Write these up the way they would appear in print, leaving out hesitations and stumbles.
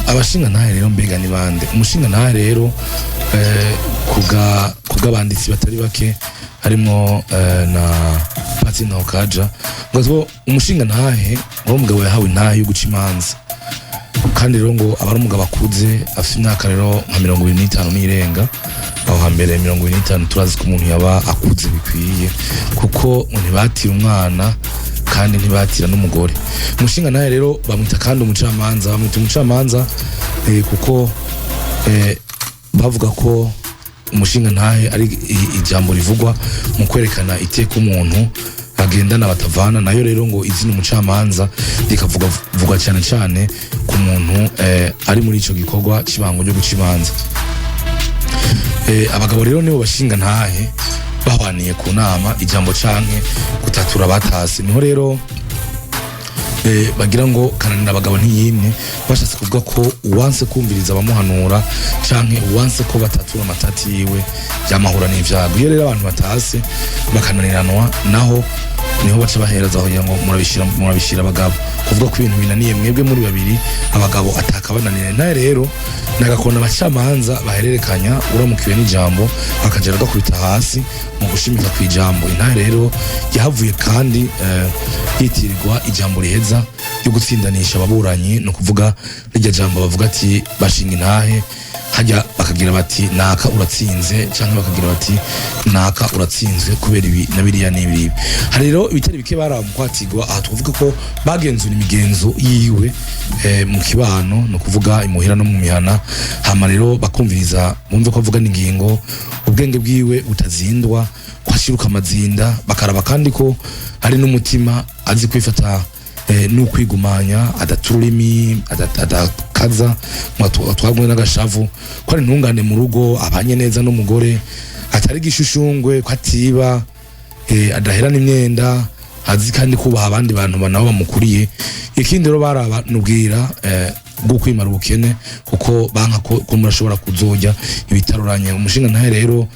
Abashinga ntahe rero mbega ni bande? Umushinga ntahe rero, kubw'abanditsi batari bake harimo na Patino Okaja, ngo umushinga ntahe ngo umugabo yahawe intahe yo guca imanza, kandi rero ngo aba ari umugabo akuze, afite imyaka rero nka 25 n'irenga. Aho hambere 25 turazi ko umuntu yaba akuze bikwiye, kuko ngo ntibatira umwana kandi ntibatira n'umugore. Umushinga ntahe rero bamwita kandi umucamanza, bamwita umucamanza kuko bavuga ko umushinga ntahe ari ijambo rivugwa mu kwerekana iteka umuntu bagendana batavana nayo. Rero ngo izina umucamanza rikavuga vuga cyane cyane ku muntu ari muri ico gikorwa cy'ibango ryo guca imanza. Abagabo rero nibo bashinga ntahe bahwaniye ku nama ijambo canke gutatura batase. Niho rero bagira ngo kananira abagabo ntiyimwe, bashatse kuvuga ko uwanse kumviriza abamuhanura canke uwanse ko batatura amatati yiwe yamahura n'ivyago. Iyo rero abantu batase bakananiranwa, naho niho baca bahereza kugira ngo murabishira abagabo, kuvuga ko ibintu binaniye mwebwe muri babiri abagabo atakabananira. Naye rero nagakona abacamanza bahererekanya, uramukiwe n'ijambo akagera agakubita hasi mu gushimika ku ijambo. Intahe rero yahavuye kandi yitirirwa ijambo riheza ryo gutsindanisha ababuranyi, ni ukuvuga rirya jambo bavuga ati bashinga intahe hajya, bakagira bati naka uratsinze, cyangwa bakagira bati naka uratsinzwe kubera ibi na biriya n'ibi. Hari rero ibitari bike baramukwatirwa. Aha twavuga ko bagenzura imigenzo yiwe mu kibano, ni ukuvuga imuhira no mu mihana. Hama rero bakumviriza bumve ko avuga n'ingingo, ubwenge bwiwe butazindwa, ko ashiruka amazinda. Bakaraba kandi ko ari n'umutima, azi kwifata n'ukwigumanya, adatura ururimi, adakaza ngo atwagwe n'agashavu, ko ari intungane mu rugo, abanye neza n'umugore, atari igishushungwe, ko atiba, adaherana imyenda, azi kandi kubaha abandi bantu nabo bamukuriye. Ikindi rero baraba nubwira bwo kwimara ubukene, kuko banka ko murashobora kuzojya ibitaruranye. Umushinga ntahe rero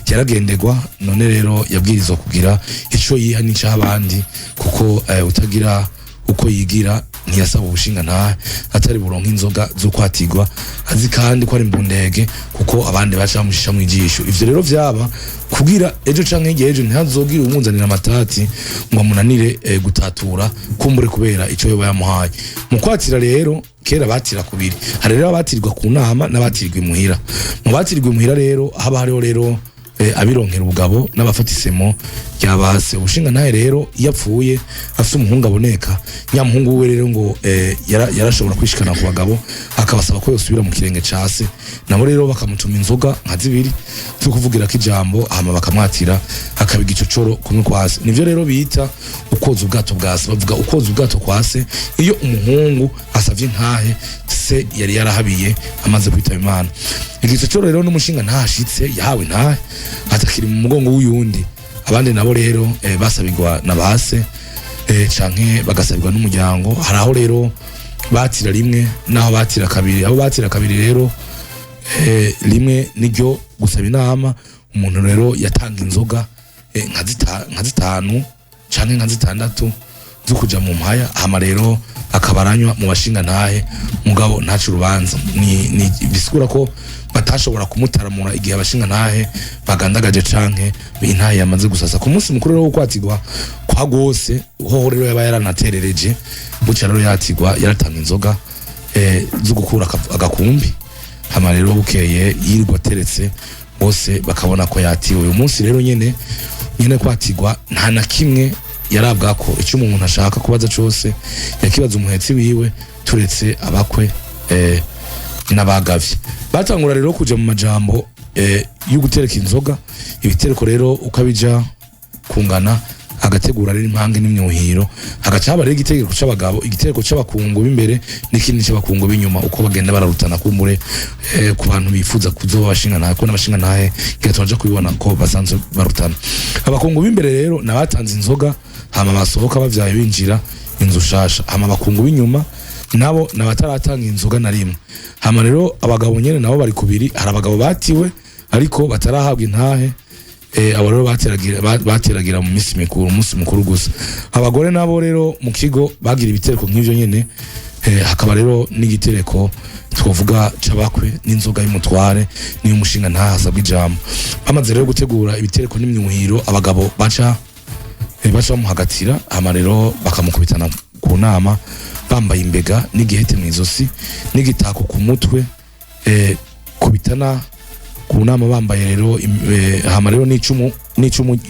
yaragenderwa, none rero yabwirizwa kugira ico yiha n'ic'abandi, kuko utagira uko yigira ntiyasaba ubushinga ntahe atari buronka inzoga zo kwatigwa. Azi kandi ko ari imbundege, kuko abandi baca bamushisha mu ijisho. Ivyo rero vyaba kugira ejo canke hirya ejo ntihazogire umuzanira amatati ngo amunanire gutatura kumbure kubera ico yoba yamuhaye. Mu kwatira rero kera batira kubiri: hari rero abatirwa ku nama n'abatirwa imuhira. Mu batirwa imuhira rero haba hariho rero abironkera ubugabo n'abafata isemo ryabase. Ubushinga ntahe rero iyo apfuye afise umuhungu aboneka, nyamuhungu we rero ngo yarashobora kwishikana ku bagabo akabasaba ko yosubira mu kirenge ca se, nabo rero bakamutuma inzoga nka zibiri zo kuvugira ko ijambo, hama bakamwatira akaba igicocoro kumwe kwa se. Nivyo rero bita ukoza ubwato bwa se. Bavuga ukoza ubwato kwa se iyo umuhungu asavye intahe se yari yarahabiye amaze kwitaba Imana. Igicocoro rero n'umushinga ntashitse yahawe intahe atakiri mu mugongo w'uyundi. Abandi nabo rero basabirwa na base canke bagasabirwa n'umuryango. Hari aho rero batira rimwe naho batira kabiri. Abo batira kabiri rero, rimwe niryo gusaba inama. Umuntu rero yatanga inzoga nka zitanu canke nka zitandatu zo kuja mu mpaya, hama rero akaba aranywa mu bashinga ntahe, mugabo ntace urubanza. Ni bisigura ko batashobora kumutaramura igihe abashinga ntahe bagandagaje canke intahe yamaze gusasa. Ku munsi mukuru rero wo kwatigwa kwa gose hoho rero yaba yaranaterereje buca rero yatigwa, yaratanga inzoga zo gukura agakumbi, hama rero bukeye yirirwa ateretse bose bakabona ko yatiwe. Uyu munsi rero nyene nyene kwatigwa nta na kimwe yarabwa ko icyo umuntu ashaka kubaza cose yakibaza umuhetsi wiwe, turetse abakwe n'abagavye. Batangura rero kuja mu majambo yo gutereka inzoga. Ibitereko rero uko abija kungana, agategura rero impange n'imyuhiro, hagaca haba rero igitereko c'abagabo, igitereko c'abakungu b'imbere n'ikindi c'abakungu b'inyuma, uko bagenda bararutana. Kumbure ku bantu bifuza kuzoba abashinga ntahe, ko n'abashinga ntahe ngira turaja kubibona ko basanzwe barutana. Abakungu b'imbere rero nabatanze inzoga, hama basohoka bavyaye binjira inzu shasha. Hama abakungu b'inyuma nabo nabataratanga inzoga na rimwe. Hama rero abagabo nyene nabo bari kubiri: hari abagabo batiwe ariko batarahabwa intahe, abo rero bateragira mu minsi mikuru, umunsi mukuru gusa. Abagore nabo rero mu kigo bagira ibitereko nk'ivyo nyene, hakaba rero n'igitereko Twovuga c'abakwe n'inzoga y'umutware niyo umushinga ntahasabwa ijambo. Bamaze rero gutegura ibitereko n'imyuhiro, abagabo baca bamuhagatira, hama rero bakamukubitana ku nama bambaye imbega n'igihete mu izosi n'igitako ku mutwe, kubitana ku nama bambaye rero hama rero n'icumu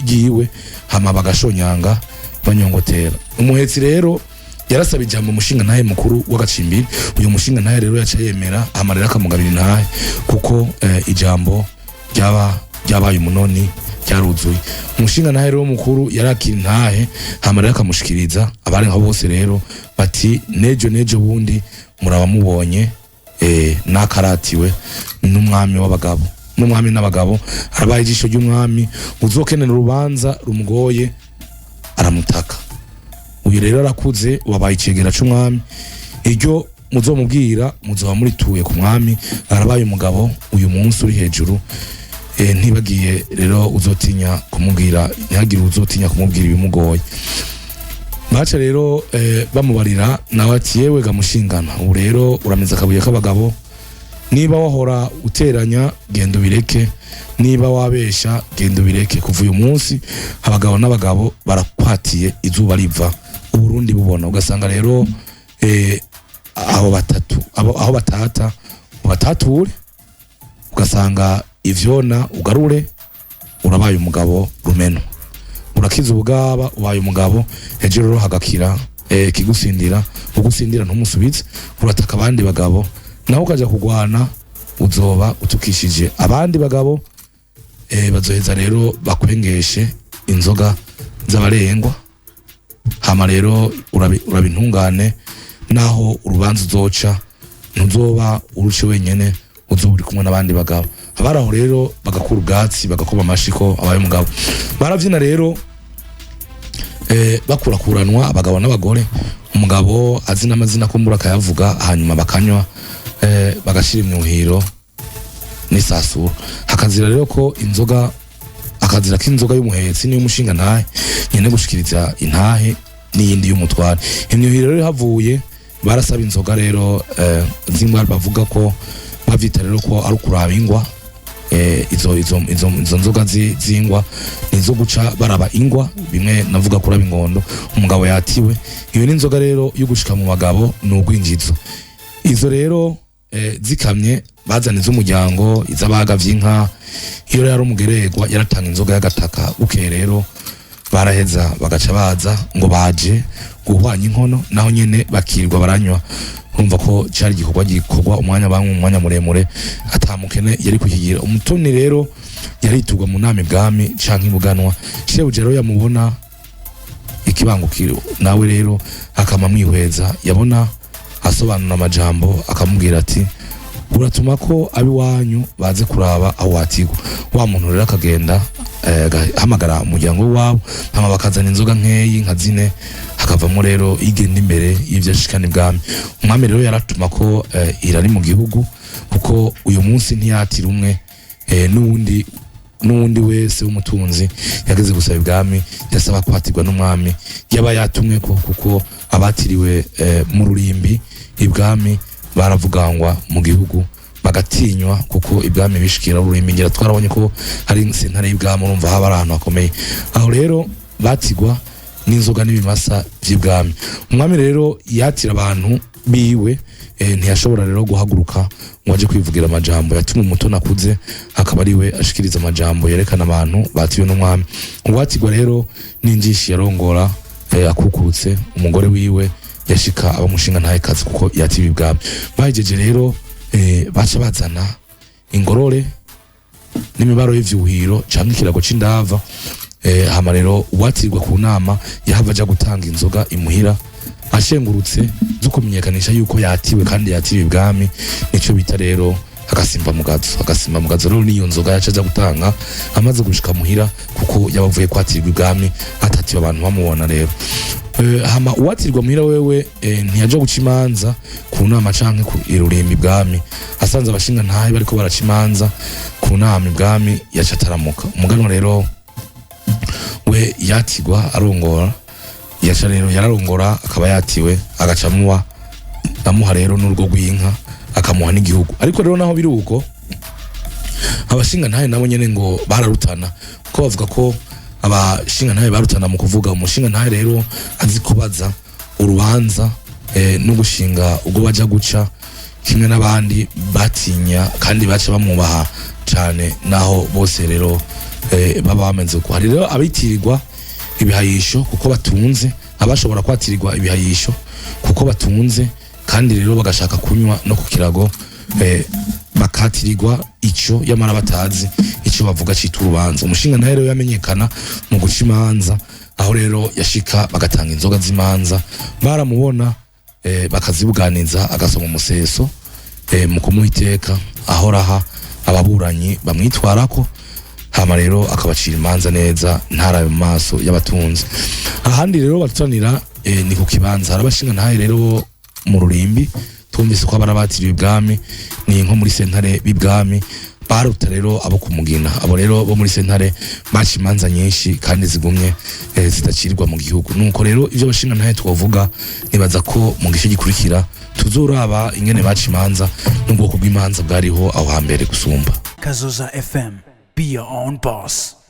ryiwe, hama bagashonyanga banyongotera. Umuhetsi rero yarasaba ijambo umushinga ntahe mukuru w'agacimbiri. Uyu mushinga ntahe rero yaca yemera, hama rero akamugabira intahe, kuko ijambo ryaba ryabaye umunoni, ryaruzuye. Umushinga ntahe rero mukuru yarakira intahe, hama rero akamushikiriza abari nka bose rero bati: "Nejo nejo bundi muraba mubonye nakaratiwe n'umwami w'abagabo, n'umwami n'abagabo, arabaye ijisho ry'umwami. Uzokenera urubanza rumugoye aramutaka. Uyu rero arakuze, wabaye icegera c'umwami. Iryo muzomubwira muzoba murituye ku mwami. Arabaye umugabo uyu munsi uri hejuru. Ntibagiye rero uzotinya kumubwira, ntihagire uzotinya kumubwira ibimugoye." Baca rero bamubarira, nawe ati: "Yewe gamushingana, ubu rero urameze akabuye k'abagabo. Niba wahora uteranya, genda ubireke. Niba wabesha, genda ubireke. Kuva uyu munsi abagabo n'abagabo barakwatiye izuba riva, Uburundi bubona." Ugasanga rero abo batatu abo, aho batata ubatature, ugasanga ivyona ugarure, urabaye umugabo rumeno, urakiza ubugaba, ubaye umugabo. Ejo rero hagakira kigusindira, ugusindira ntumusubize, urataka abandi bagabo. Naho ukaja kugwana, uzoba utukishije abandi bagabo, bazoheza rero bakwengeshe inzoga z'abarengwa. Hama rero uraba intungane, naho urubanza uzoca ntuzoba uruce wenyene, uzoba uri kumwe n'abandi bagabo." Abari aho rero bagakura ubwatsi, bagakoma amashi ko abaye umugabo. Baravyina rero bakurakuranwa, abagabo n'abagore, umugabo azi n'amazina kumbura akayavuga, hanyuma bakanywa, bagashira imyuhiro n'isasuro. Hakazira rero ko inzoga, akazira k'inzoga y'umuhetsi niyo umushinga ntahe nyene gushikiriza intahe n'iyindi y'umutware. Imyuhiro rero havuye, barasaba inzoga rero zingwa, bavuga ko bavyita rero ko ari ukuraba ingwa. Izo nzoga zingwa nizo guca baraba ingwa, bimwe navuga kuraba ingondo umugabo yatiwe. Iyo ni inzoga rero yo gushika mu bagabo, ni ugwinjizo. Izo rero zikamye, bazana iz'umuryango, iz'abagavye inka. Iyo rero ari umugererwa, yaratanga inzoga y'agataka. Bukeye rero baraheza bagaca baza ngo baje guhwanya inkono, naho nyene bakirirwa baranywa. Urumva ko cari igikorwa gikorwa umwanya bamwe umwanya muremure, atamukene yari kukigira. Umutoni rero yariturwa mu nama ibwami canke ibuganwa. Shebuja rero yamubona ikibangukiro, nawe rero akama mwihweza, yabona asobanura amajambo, akamubwira ati: "Uratuma ko abiwanyu baze kuraba aho watigwa." Wa muntu rero akagenda, agahamagara umuryango w'iwabo, hama bakazana inzoga nkeyi nka zine, hakavamo rero igenda imbere y'ivyo ashikana ibwami. Umwami rero yaratuma ko irari mu gihugu, kuko uyu munsi ntiyatira umwe, n'uwundi wese w'umutunzi yageze gusaba ibwami yasaba kwatirwa n'umwami, yaba yatumwe ko, kuko abatiriwe mu rurimbi ibwami baravugangwa mu gihugu, bagatinywa, kuko ibwami bishikira ururimbi. Ngira twarabonye ko hari sentare y'ibwami, urumva haba ari ahantu hakomeye. Aho rero batigwa n'inzoga n'ibimasa vy'ibwami. Umwami rero yatira abantu biwe, ntiyashobora rero guhaguruka ngo aje kwivugira amajambo. Yatuma umutoni akuze, akaba ariwe ashikiriza amajambo yerekana abantu batiwe n'umwami. Uwatigwa rero n'injishi yarongora, akukurutse umugore wiwe, yashika abamushinga ntaye kazi kuko yatiwe ibwami. Bahejeje rero, baca bazana ingorore n'imibaro y'ivyuhiro canke ikirago c'indava. Hama rero uwatirwa ku nama yahava aja gutanga inzoga imuhira ashengurutse, zo kumenyekanisha yuko yatiwe kandi yatiwe ibwami. Nico bita rero agasimba mugazo. Agasimba mugazo rero niyo nzoga yaca aja gutanga amaze gushika muhira, kuko yabavuye kwatirwa ibwami atatiwe abantu bamubona rero. Hama uwatirwa muhira wewe, ntiyaja guca imanza ku nama canke ku irurimbi ibwami. Asanze abashinga ntahe bariko baraca imanza ku nama ibwami, yaca ataramuka. Umuganwa rero we yatigwa arongora, yaca rero yararongora akaba yatiwe, agaca amuha amuha rero n'urugo rw'inka. Akamuha n'igihugu. Ariko rero naho biri uko, abashinga ntahe nabo nyene ngo bararutana, kuko bavuga ko abashinga ntahe barutana mu kuvuga. Umushinga ntahe rero azi kubaza urubanza no gushinga ubwo baja guca kimwe n'abandi, batinya kandi baca bamwubaha cane, naho bose rero baba bameze uko. Hari rero abitirirwa ibihayisho kuko batunze, abashobora kwatirirwa ibihayisho kuko batunze, kandi rero bagashaka kunywa no ku kirago, bakatirirwa ico yamara batazi ico bavuga cita urubanza. Umushinga ntahe rero yamenyekana mu guca imanza, aho rero yashika bagatanga inzoga z'imanza, baramubona bakazibuganiza, agasoma umuseso mu kumuha iteka ahoraha ababuranyi bamwitwarako, hama rero akabacira imanza neza, ntarabe mu maso y'abatunzi. Ahandi rero baturanira ni ku kibanza. Hari abashinga ntahe rero mu rurimbi twumvise ko abarabatiriwe ibwami, ni nko muri sentare b'ibwami baruta rero abo kumugina. Abo rero bo muri sentare baca imanza nyinshi kandi zigumye, zidacirwa mu gihugu. Nuko rero ivyo bashinga ntahe twovuga, nibaza ko mu gice gikurikira tuzoraba ingene baca imanza n'ubwoko bw'imanza bwariho aho hambere gusumba. Kazoza FM. Be your own boss.